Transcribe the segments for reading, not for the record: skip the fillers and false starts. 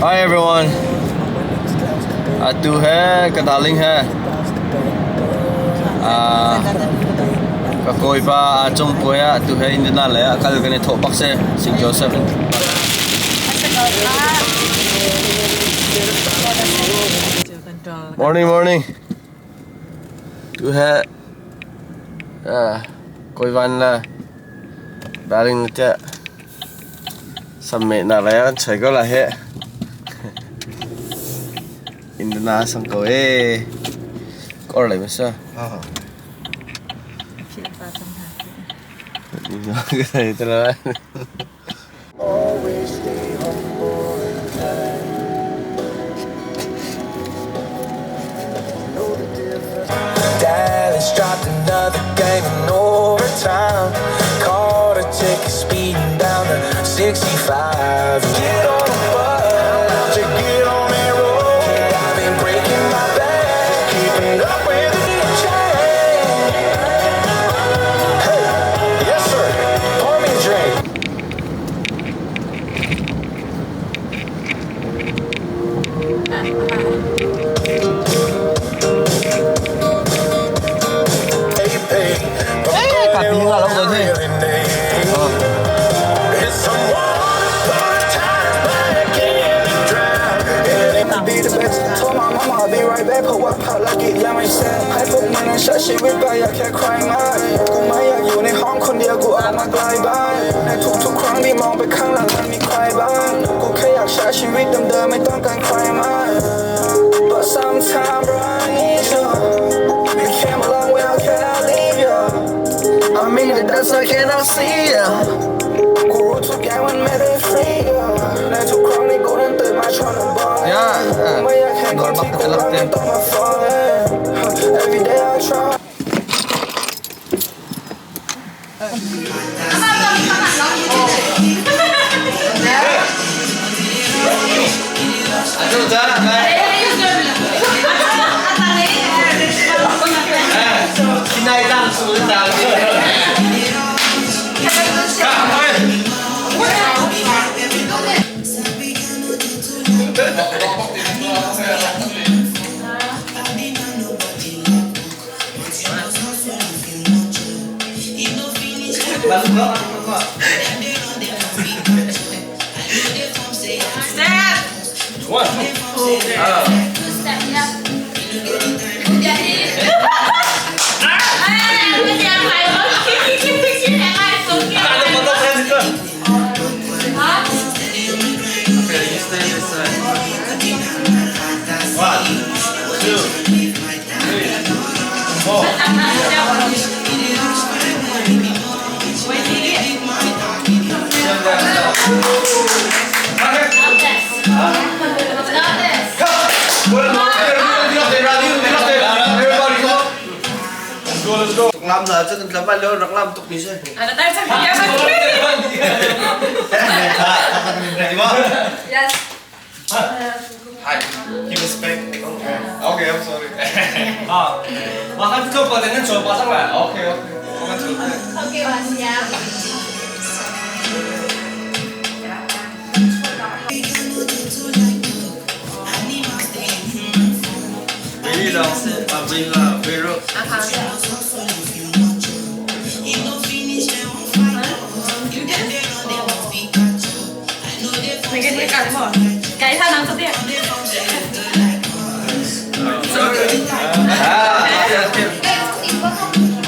Hi everyone. Atu he ka darling he. Ah ka kawipa a cung puai ah atu he Indiana lei ah kal kan i thawh bak si St. Joseph in. Morning morning. Tu he kawivan le darling le teh Sammehnak lei ah kan choi ko lai hih. Inn na sang ko ee. Kor lei ma si. Dallas dropped another game in overtime. Caught a ticket speeding down to 65. Get on the bus to get on that road. I've been breaking my back, keeping up with the chain. Hey, yes sir, pour me a drink. ให้พวกมันนั้นใช้ชีวิตไปอยากแค่ใครมากูไม่อยากอยู่ในห้องคนเดียวกูออกมาไกลบ้านในทุกๆครั้งที่มองไปข้างหลังมันมีใครบ้างกูแค่อยากใช้ชีวิตเดิมๆไม่ต้องการใครมา But sometimes bro I need you We came a long way how can I leave you I'm in the dust I cannot see you กูรู้ทุกอย่างมันไม่ได้ฟรีในทุกครั้งที่กูนั้นตื่นมาชวนบอกกูไม่อยากให้คนที่กูรักนั้นต้องมา falling Every day I try. Lam na cun lam ah rak lam tuk mi si. Yes. Hi. Give respect. Okay, I'm sorry. 马上就把人家手拔上来。 Okay, okay. Okay, yeah. 维老师啊，维拉维罗。你给你干什么？改他拿这边。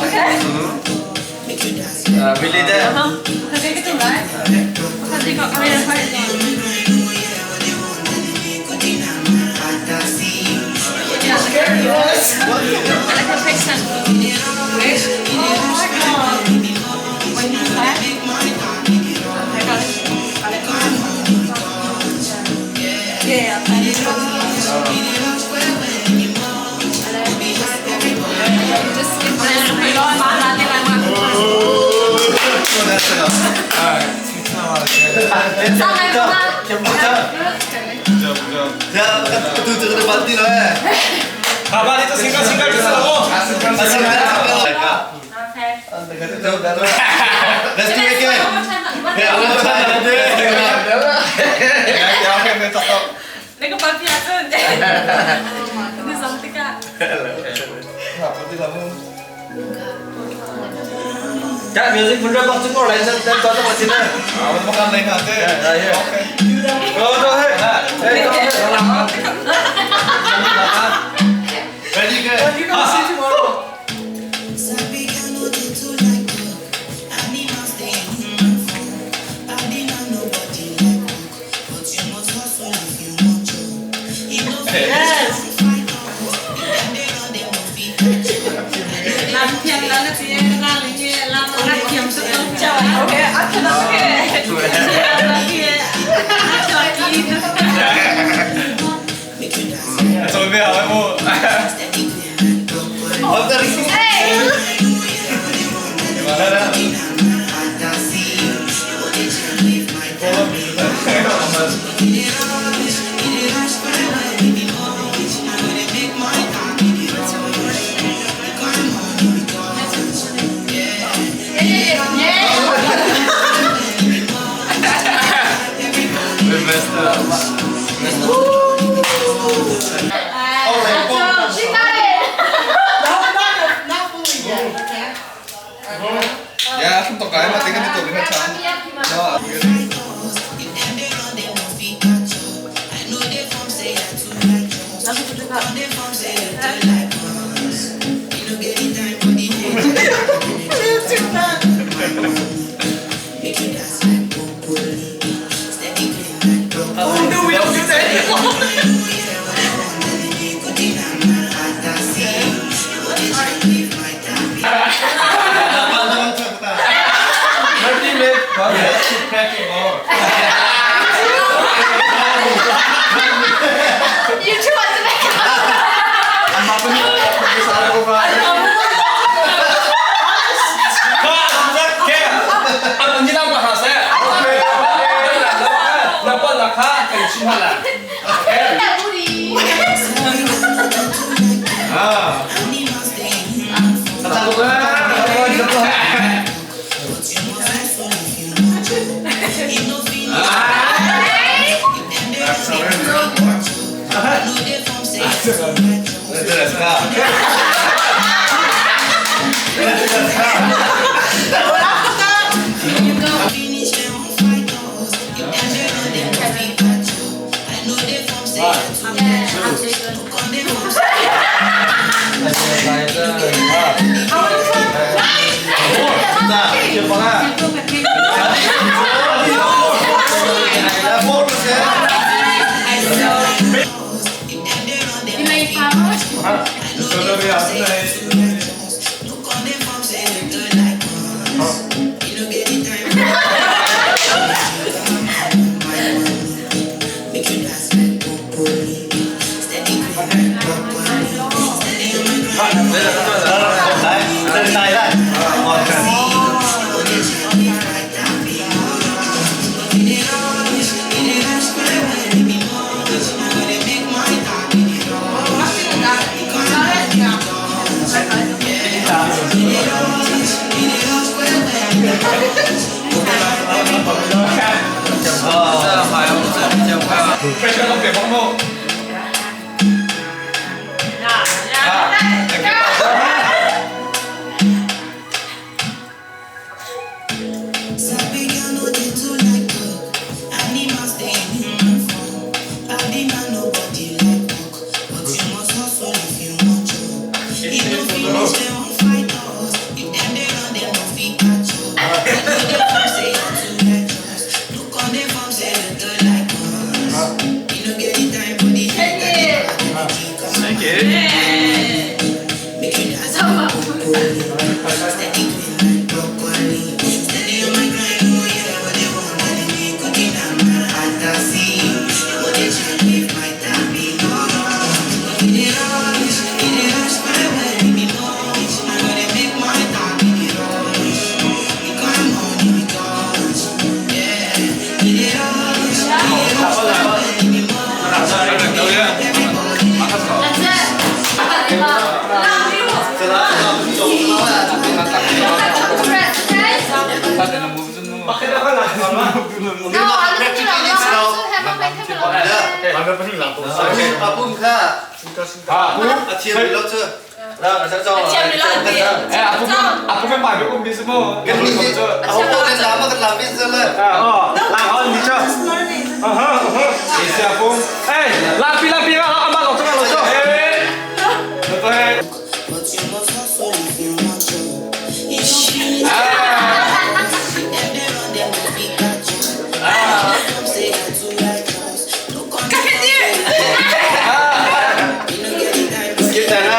Okay. 啊，维利的。他这个进来，他这个没人快点。I like the face. Oh my god. When you clap, I got it. Yeah, I need to. Just give 가만히 또 생각 생각 좀 하고. Okay. Let's do it again. Yeah, Yeah, That music pun dah bak cungor lain dan dan kau tak macam mana. Ah, makan lain nanti. Okay. Go go hey. Hey go hey. Ready ke? You gonna see tomorrow. Yes. Okay, I cannot. Okay. 准备好了不？好的。Gimana dah? No, not fully yet. Okay. Ya, không tộc cái mà tính cái tổ cái trắng. Đó. Oh no, we don't do that anymore. You two at the back. Pressure không kể bóng mộ. Apum kha a thiam lo cu. Kan nih hi aho paoh kan lam ah kan lam bik zel le. Skip ta na.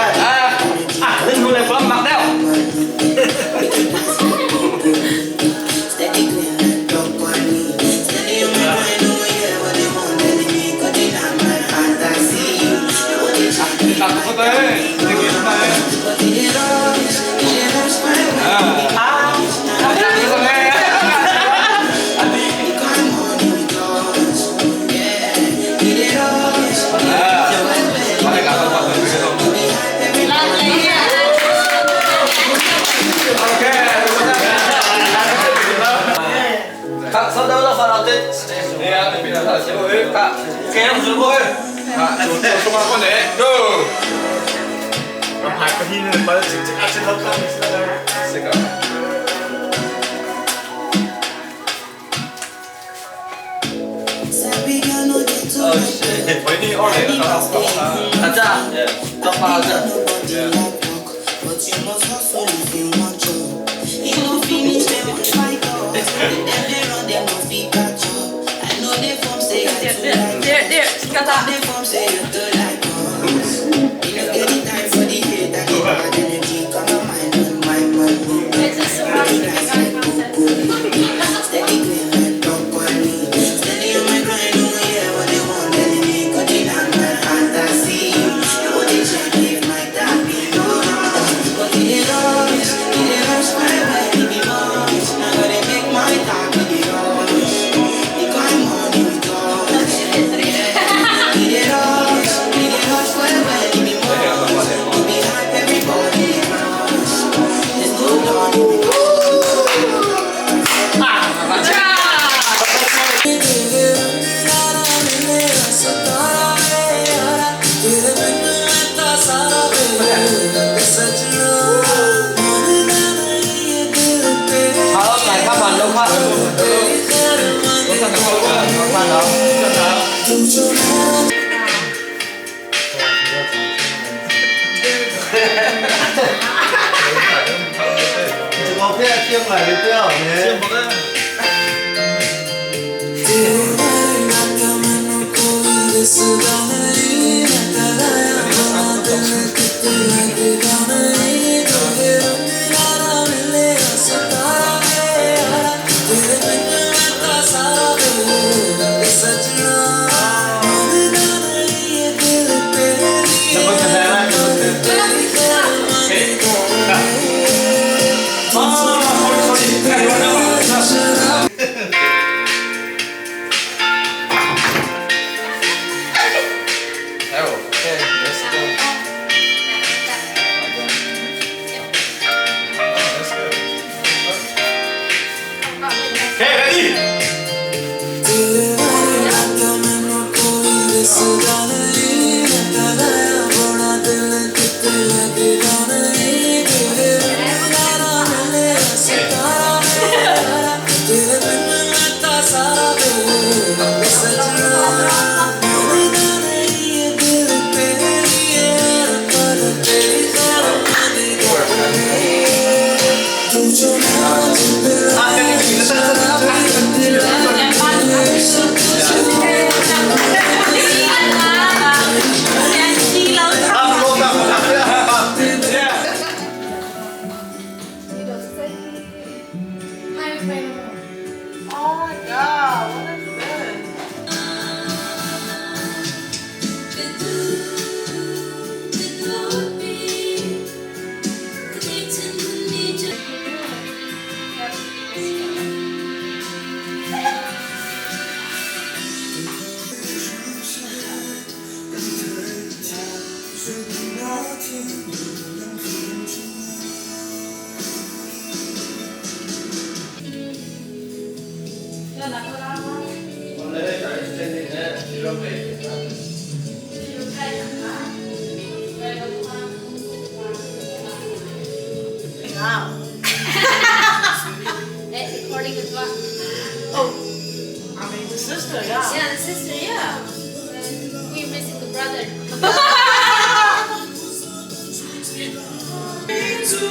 Makeup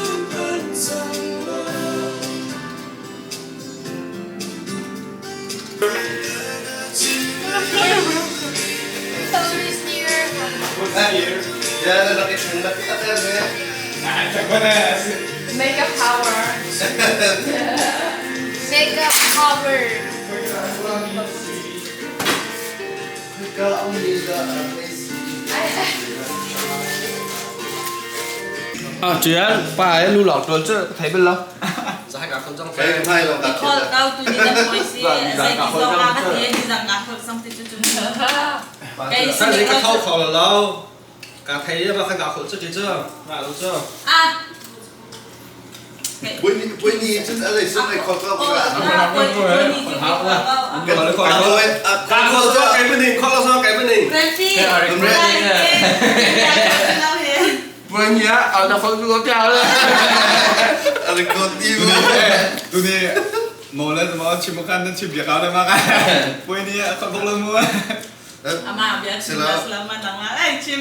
power. Makeup power. À, chuyện bà ấy lưu lọc rồi chứ thấy bên lâu. Cái gì cái khâu khẩu là lâu. Cả thấy mà cái cả khẩu chứ chứ, ngại đâu chứ. Cả khẩu cho cái bên này, khẩu cho cái bên này. Bên nhá, ở đâu khẩu cho cái đó. Tuni mo le mo chim kan na chim biak le ma ka. Pui ni khol bok le mu.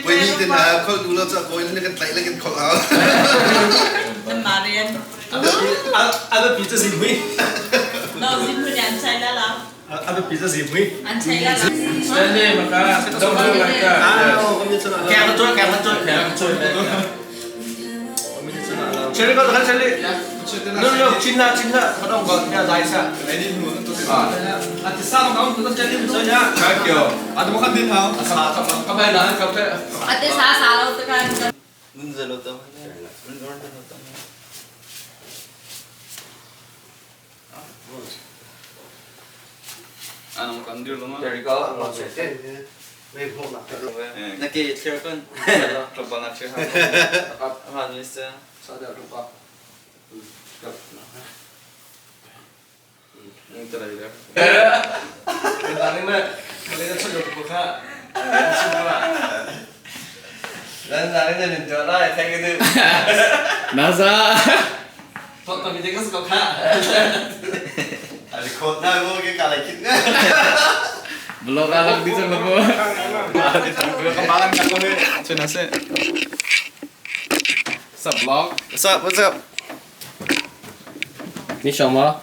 Pui ni tin na khol du lo cha koi ne kan tlai le kan khol ao. Ada pizza gì mui? Ada pizza gì mui? Stanley maka, maka. Kẹo nó trôi, kẹo nó trôi, kẹo nó trôi. 这个看这里，那那进来进来，我到我要来一下。啊，啊，第三个我们这里不做呀。 Ka kyo. Adu mo kan din ha. 刚才拿刚才。 Ate sa sa lo tekan. Anong kan dir lo ma. There you go. Naki clear kun. Coba na che ha. Aman Mr. 沙掉中吧。嗯，再来一点。你打那个，我那个臭脚不看，吃不了。人哪里的人叫那也太个的。 Nasa. 我我这个是个看。 Ari khol na go ke kala kit. Blog alak di sana po. Kemalan ka ko ni. Chena se. Sa vlog. What's up? What's up? 你想吗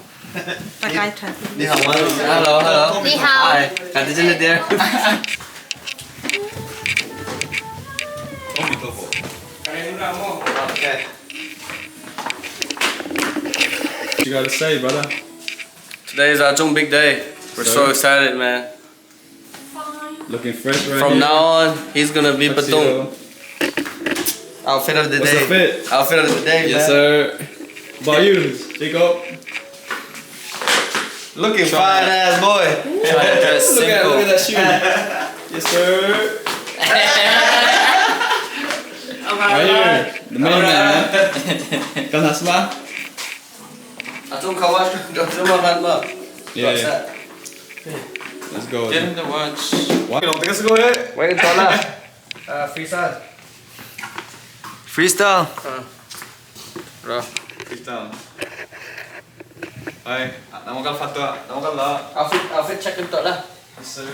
你好吗？ ？Hello Hello。 你好。哎，感觉真的点。Okay. You gotta say, brother. Today is our Zhong big day. We're so excited, man. Looking fresh right From here. now on, he's gonna be Tuxedo. Batung. Outfit of the What's day. the fit? Outfit of the day, Yes, man. sir. About you, Jacob. Looking fine ass boy. Trying to dress Look at simple. look at that shoe. Yes, sir. Right here, the main man. man. Kan hasma? 阿中考啊，这么干嘛？ Yeah, yeah. Let's go. Get him the watch. Let's go ahead. Wait, dollar. Freestyle. Freestyle. Bro. Freestyle. Hai, nama kal fatwa, nama kal la. Outfit, outfit check untuk lah. Yes, sir.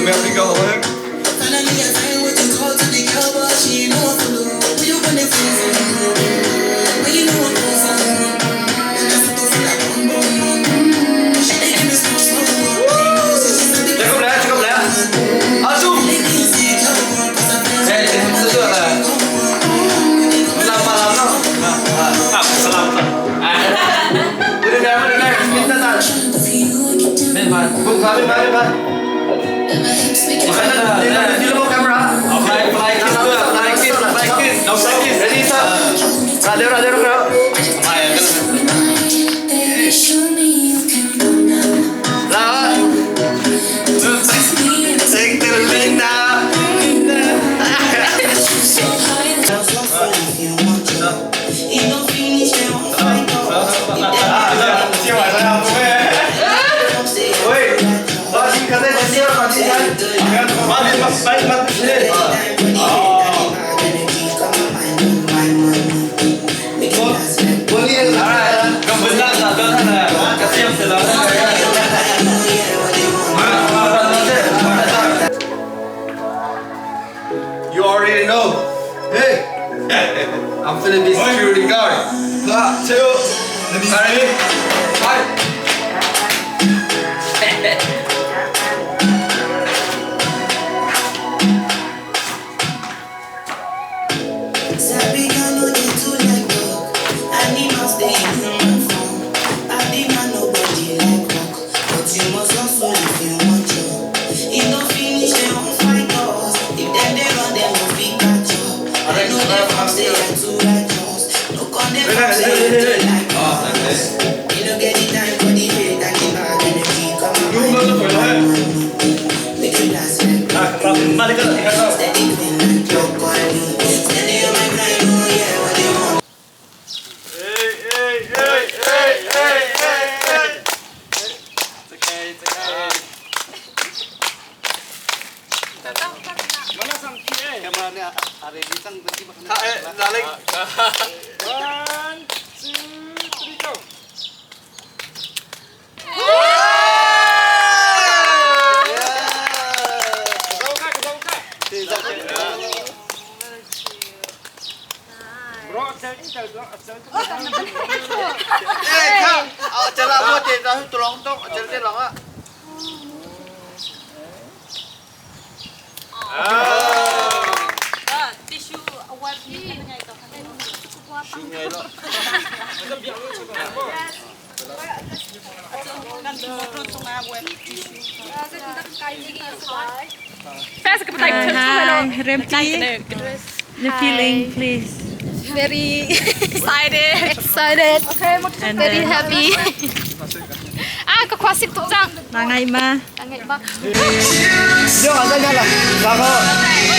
When we go work. Cukup lah, cukup lah. Asu. Eh, sejuk lah. Lama lama. Ah, salam. Udah dah, udah dah. Minta tak. Buka, buka, buka. Di luar kamera. Fly, fly kiss, fly kiss, fly kiss. No fly kiss. Ready, stop. Radio, radio, radio. Lah. Take the linda. You already know. Hey, I'm finna be security guard. Two, three, five. Sabi girl no dey too like talk. Animals dey in human form. I demand nobody like work, but you must hustle if you want job. E no finish dem wan fight us. If dem dey run dem no fit catch up. I no dey form say I too righteous. No come dey form say you too like us. Me no get the time for the hate and the bad energy. Come on, my money. Make you dance like broccoli. Steady clean like broccoli. Steady on my grind, oh yeah, what they want. Hi, Remti. The feeling, please. Very excited. Excited. And Very then- happy. Ah, ka khua sik tuk cang. Na ngai ma. Ka ngai bak. Yo, ada nyala. Lako.